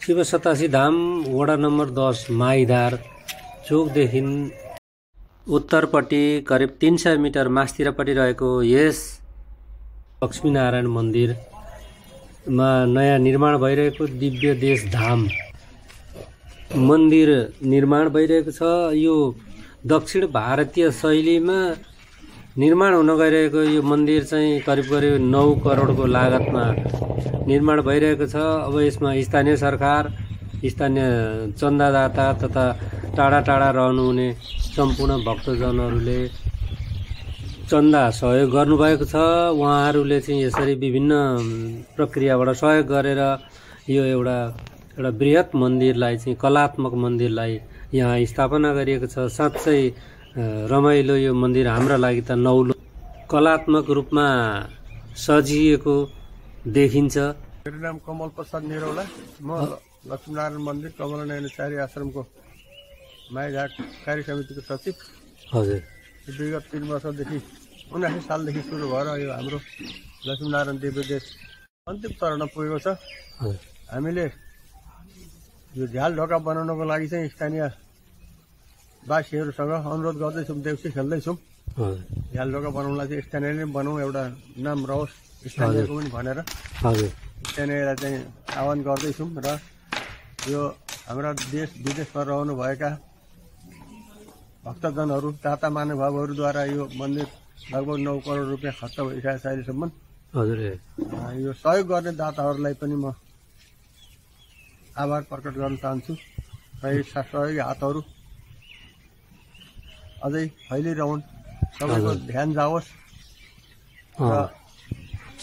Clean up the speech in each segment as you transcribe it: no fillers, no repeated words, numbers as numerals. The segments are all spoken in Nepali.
शिव सतासी धाम वडा नम्बर 10 माइधार चोकदेखि उत्तरपट्टि करिब 300 मिटर मास्तिरपट्टि रहेको यस लक्ष्मीनारायण मन्दिरमा नयाँ निर्माण भइरहेको दिव्य देश धाम मन्दिर निर्माण भइरहेको छ। यो दक्षिण भारतीय शैलीमा निर्माण हुन गइरहेको यो मन्दिर चाहिँ करिब 9 करोडको लागतमा निर्माण भइरहेको छ। अब यसमा स्थानीय सरकार, स्थानीय चन्दादाता तथा टाढा टाढा रहनुहुने सम्पूर्ण भक्तजनहरूले चन्दा सहयोग गर्नुभएको छ। उहाँहरूले चाहिँ यसरी विभिन्न प्रक्रियाबाट सहयोग गरेर यो एउटा बृहत मन्दिरलाई चाहिँ कलात्मक मन्दिरलाई यहाँ स्थापना गरिएको छ। साँच्चै रमाइलो यो मन्दिर हाम्रा लागि त नौलो कलात्मक रूपमा सजिएको देखिन्छ। मेरो नाम कमल प्रसाद निरौला। म लक्ष्मीनारायण मन्दिर कमलानयनचारी आश्रमको माइघाट कार्य समितिको सचिव। हजुर, विगत 3 वर्षदेखि 79 सालदेखि सुरु भएर यो हाम्रो लक्ष्मीनारायण दिव्य देश अन्तिम चरणमा पुगेको छ। हामीले यो झ्याल ढोका बनाउनको लागि चाहिँ स्थानीय वासीहरूसँग अनुरोध गर्दैछौँ, देउसी खेल्दैछौँ। झ्याल ढोका बनाउनलाई चाहिँ स्थानीयले बनाउँ, एउटा नाम रहोस् स्थानीयको पनि भनेर स्थानीयलाई चाहिँ आह्वान गर्दैछौँ। र यो हाम्रा देश विदेशमा रहनुभएका भक्तजनहरू, दाता महानुभावहरूद्वारा यो मन्दिर लगभग 9 करोड रुपियाँ खर्च भइसकेको छ अहिलेसम्म। हजुर, यो सहयोग गर्ने दाताहरूलाई पनि म आभार प्रकट गर्न चाहन्छु। र यो सहयोगी हातहरू अझै फैलिरहन्, सबैको ध्यान जाओस् र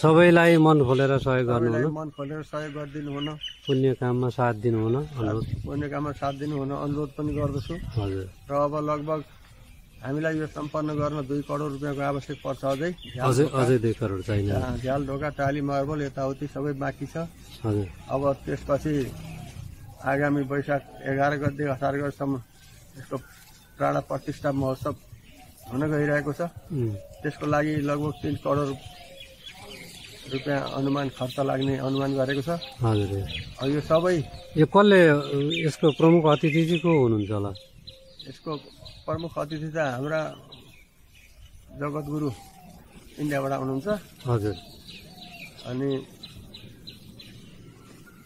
सबैलाई मन खोलेर सहयोग गर्नुहुन, मन खोलेर सहयोग गरिदिनु हुन, पुण्य काममा साथ दिनु हुन अनुरोध, पुण्य काममा साथ दिनु हुन अनुरोध पनि गर्दछु। हजुर, र अब लगभग हामीलाई यो सम्पन्न गर्न 2 करोड रुपियाँको आवश्यक पर्छ। अझै 2 करोड चाहिन्छ। झ्याल ढोका, टाली, मार्बल यताउति सबै बाँकी छ। हजुर, अब त्यसपछि आगामी वैशाख 11 गते 18 गतेसम्म यसको प्राण प्रतिष्ठा महोत्सव हुन गइरहेको छ। त्यसको लागि लगभग 3 करोड रुपियाँ अनुमान खर्च लाग्ने अनुमान गरेको छ। हजुर, यो सबै यो कसले, यसको प्रमुख अतिथि चाहिँ को हुनुहुन्छ होला? यसको प्रमुख अतिथि त हाम्रा जगतगुरु इन्डियाबाट हुनुहुन्छ। हजुर, अनि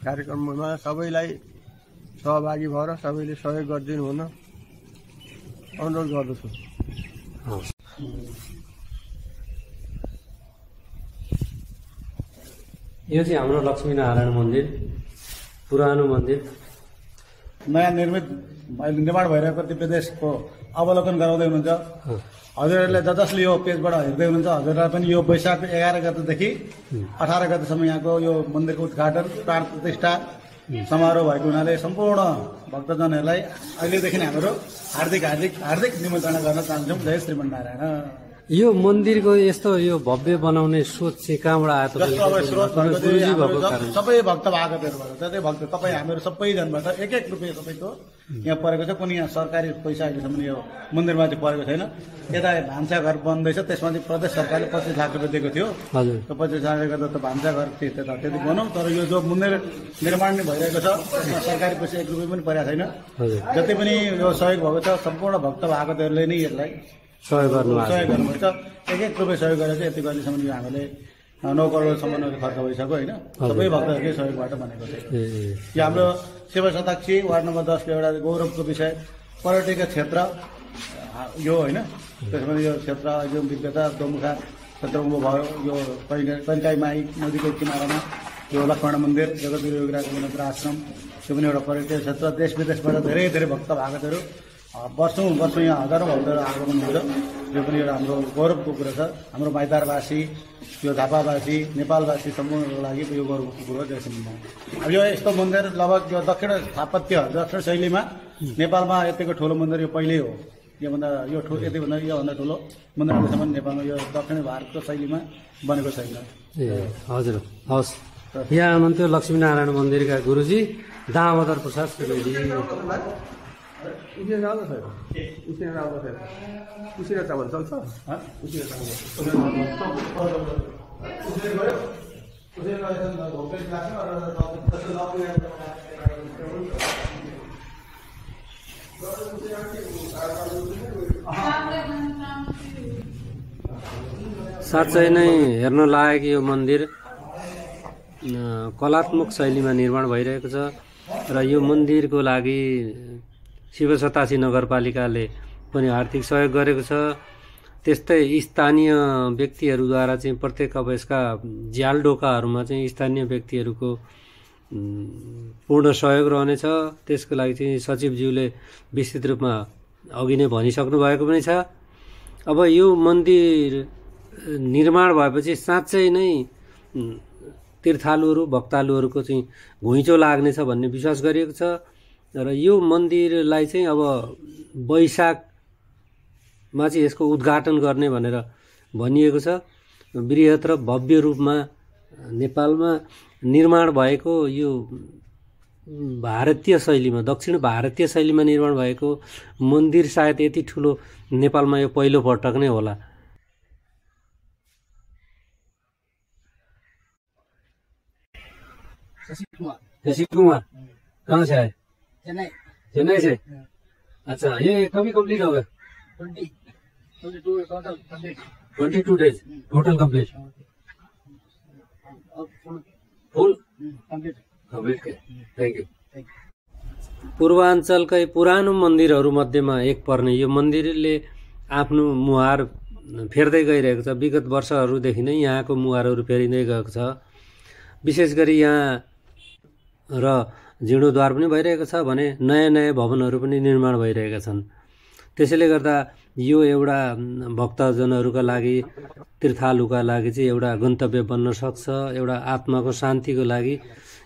कार्यक्रममा सबैलाई सहभागी भएर सबैले सहयोग गरिदिनु हुन अनुरोध गर्दछु। यो चाहिँ हाम्रो लक्ष्मीनारायण मन्दिर, पुरानो मन्दिर, नयाँ निर्माण भइरहेको दिव्य देशको अवलोकन गराउँदै हुनुहुन्छ। हजुरहरूले जसले यो पेजबाट हेर्दै हुनुहुन्छ, हजुरलाई पनि यो वैशाख 11 गतेदेखि 18 गतेसम्म यहाँको यो मन्दिरको उद्घाटन प्राण प्रतिष्ठा समारोह भएको हुनाले सम्पूर्ण भक्तजनहरूलाई अहिलेदेखि हाम्रो हार्दिक निमन्त्रणा गर्न चाहन्छौँ। जय श्रीमन्नारायण। यो मन्दिरको यस्तो यो भव्य बनाउने सोच चाहिँ कहाँबाट आयो? सबै भक्त भागतहरूबाट, जति भक्त तपाईँ हामीहरू सबैजनाबाट 1-1 रुपियाँ सबैको यहाँ परेको छ। कुनै यहाँ सरकारी पैसा अहिलेसम्म यो मन्दिरमा चाहिँ परेको छैन। यता भान्साघर बन्दैछ, त्यसमा चाहिँ प्रदेश सरकारले 25 लाख रुपियाँ दिएको थियो। त्यो 25 लाखले गर्दा त भान्साघर त्यति बनाऊ, तर यो जो मन्दिर निर्माण नै भइरहेको छ त्यसमा सरकारी पैसा 1 रुपियाँ पनि परेको छैन। जति पनि यो सहयोग भएको छ सम्पूर्ण भक्त भागतहरूले नै यसलाई सहयोग गर्नुभएको छ। 1-1 रुपियाँ सहयोग गरेर चाहिँ यति अहिलेसम्म यो हामीले 9 करोडसम्म खर्च भइसक्यो होइन। सबै भक्तहरूकै सहयोगबाट बनेको छ। यो हाम्रो शिव सतासी वार्ड नम्बर 10 को एउटा गौरवको विषय पर्यटकीय क्षेत्र यो होइन। त्यसमा यो क्षेत्र यो विद्यता दोमुखा क्षेत्रमा भयो। यो कन्काई माई नदीको किनारामा यो लक्ष्मण मन्दिर, जगतगुरु योगीराज गुणेन्द्र आश्रम, यो पनि एउटा पर्यटकीय क्षेत्र। देश विदेशबाट धेरै भक्त भागतहरू वर्षौँ यहाँ हजारौँ भक्तहरू आगमन हुन्छ। यो पनि एउटा हाम्रो गौरवको कुरा छ। हाम्रो माइदारवासी, यो झापावासी, नेपालवासी सम्पूर्णको लागि यो गौरवको कुरो जय श्रीमन्नारायण। अब यो यस्तो मन्दिर लगभग यो दक्षिण शैलीमा नेपालमा यतिको ठुलो मन्दिर यो पहिल्यै हो। योभन्दा योभन्दा ठुलो मन्दिर अहिलेसम्म नेपालमा यो दक्षिण भारतको शैलीमा बनेको छैन। हजुर, हवस्। यहाँ हुनुहुन्थ्यो लक्ष्मीनारायण मन्दिरका गुरुजी दामोदर प्रसाद सुवेदी। उसिना चामल चल्छ। साँच्चै नै हेर्न लायक यो मन्दिर कलात्मक शैलीमा निर्माण भइरहेको छ र यो मन्दिरको लागि शिव 87 नगरपालिकाले पनि आर्थिक सहयोग गरेको छ। त्यस्तै स्थानीय व्यक्तिहरूद्वारा चाहिँ प्रत्येक अब यसका झ्याल ढोकाहरूमा चाहिँ स्थानीय व्यक्तिहरूको पूर्ण सहयोग रहनेछ। त्यसको लागि चाहिँ सचिवज्यूले विस्तृत रूपमा अघि नै भनिसक्नु भएको पनि छ। अब यो मन्दिर निर्माण भएपछि साँच्चै नै तीर्थालुहरू भक्तालुहरूको चाहिँ घुइँचो लाग्नेछ भन्ने विश्वास गरिएको छ र यो मन्दिरलाई चाहिँ अब वैशाखमा चाहिँ यसको उद्घाटन गर्ने भनेर भनिएको छ। बृहत र भव्य रूपमा नेपालमा निर्माण भएको यो भारतीय शैलीमा दक्षिण भारतीय शैलीमा निर्माण भएको मन्दिर सायद यति ठुलो नेपालमा यो पहिलो पटक नै होला। शशि कुमार कहाँ से आए? चेन्नई से। अच्छा, ये कभी कंप्लीट होगा? 22 डेज टोटल कंप्लीट। फुल कंप्लीट के थैंक यू। पूर्वाञ्चलकै पुरानो मन्दिरहरू मध्येमा एक पर्ने यो मन्दिरले आफ्नो मुहार फेर्दै गइरहेको छ। विगत वर्षहरूदेखि नै यहाँको मुहारहरू फेरिँदै गएको छ। विशेष गरी यहाँ र जीर्णोद्धार पनि भइरहेको छ भने नयाँ नयाँ भवनहरू पनि निर्माण भइरहेका छन्। त्यसैले गर्दा यो एउटा भक्तजनहरूका लागि तीर्थालुका लागि चाहिँ एउटा गन्तव्य बन्न सक्छ। एउटा आत्माको शान्तिको लागि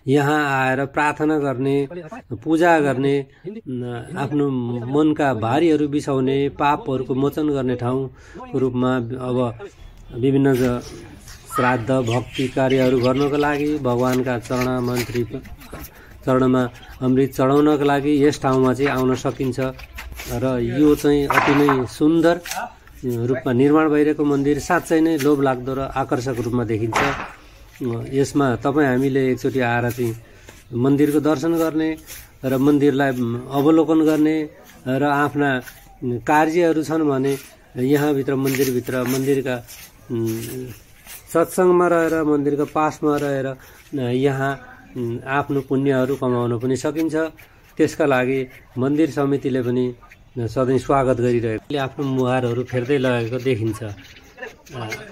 यहाँ आएर प्रार्थना गर्ने, पूजा गर्ने, आफ्नो मनका भारीहरू बिसाउने, पापहरूको मोचन गर्ने ठाउँको रूपमा अब विभिन्न श्राद्ध भक्ति कार्यहरू गर्नको लागि भगवानका चरणमा अमृत चढाउनको लागि यस ठाउँमा चाहिँ आउन सकिन्छ र यो चाहिँ अति नै सुन्दर रूपमा निर्माण भइरहेको मन्दिर साँच्चै नै लोभलाग्दो र आकर्षक रूपमा देखिन्छ। यसमा तपाईँ हामीले एकचोटि आएर चाहिँ मन्दिरको दर्शन गर्ने र मन्दिरलाई अवलोकन गर्ने र आफ्ना कार्यहरू छन् भने यहाँभित्र मन्दिरका सत्सङ्गमा रहेर मन्दिरको पासमा रहेर यहाँ आफ्नो पुण्यहरू कमाउन पनि सकिन्छ। त्यसका लागि मन्दिर समितिले पनि सधैँ स्वागत गरिरहेको आफ्नो मुहारहरू फेर्दै लगेको देखिन्छ।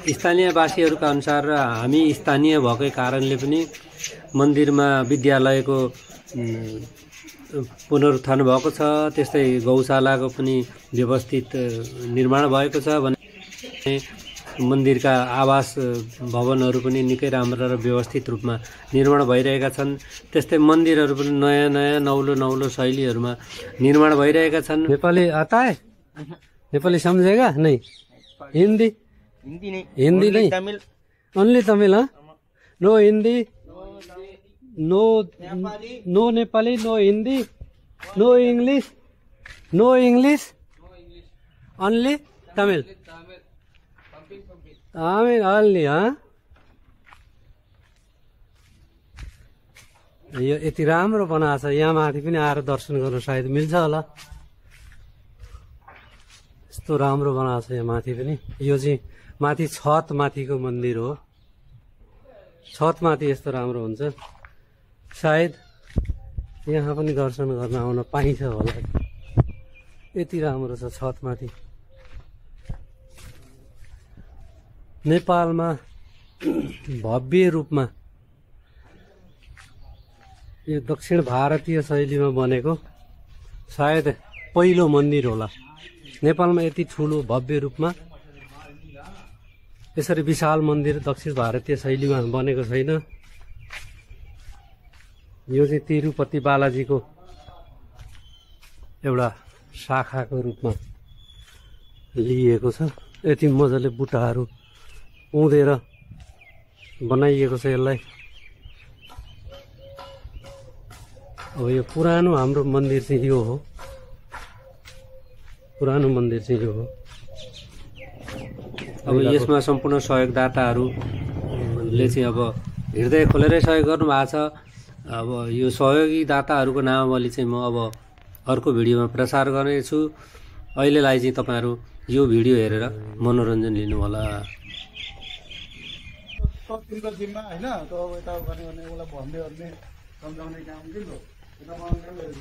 स्थानीयवासीहरूका अनुसार र हामी स्थानीय भएकै कारणले पनि मन्दिरमा विद्यालयको पुनरुत्थान भएको छ। त्यस्तै गौशालाको पनि व्यवस्थित निर्माण भएको छ भने मन्दिरका आवास भवनहरू पनि निकै राम्रा र व्यवस्थित रूपमा निर्माण भइरहेका छन्। त्यस्तै मन्दिरहरू पनि नयाँ नयाँ नौलो शैलीहरूमा निर्माण भइरहेका छन्। नेपाली आता है? नेपाली समझेगा नहीं? हिंदी नहीं, only Tamil. No Hindi, no Nepali, no Hindi, no English, only Tamil. आमीन अलि। यो यति राम्रो बनाएको छ। यहाँ माथि पनि आएर दर्शन गर्नु सायद मिल्छ होला। यस्तो राम्रो बनाएको छ यहाँ माथि पनि। यो चाहिँ माथि छत माथिको मन्दिर हो। छत माथि यस्तो राम्रो हुन्छ। सायद यहाँ पनि दर्शन गर्न आउन पाइन्छ होला। यति राम्रो छ छत माथि। नेपालमा भव्य रूपमा यो दक्षिण भारतीय शैलीमा बनेको सायद पहिलो मन्दिर होला। नेपालमा यति ठुलो भव्य रूपमा यसरी विशाल मन्दिर दक्षिण भारतीय शैलीमा बनेको छैन। यो चाहिँ तिरुपति बालाजीको एउटा शाखाको रूपमा लिएको छ। यति मजाले बुट्टाहरू उधेर बनाइएको छ यसलाई। अब यो पुरानो हाम्रो मन्दिर चाहिँ यो हो। पुरानो मन्दिर चाहिँ यो हो। अब यसमा सम्पूर्ण सहयोगदाताहरूले चाहिँ अब हृदय खोलेरै सहयोग गर्नुभएको छ। अब यो सहयोगी दाताहरूको नामावली चाहिँ म अब अर्को भिडियोमा प्रसार गर्नेछु। अहिलेलाई चाहिँ तपाईँहरू यो भिडियो हेरेर मनोरञ्जन लिनु होला। तिम्रो जिम्मा होइन त अब यता गर्ने उसलाई भन्दै सम्झाउने काम कि त यता बनाउने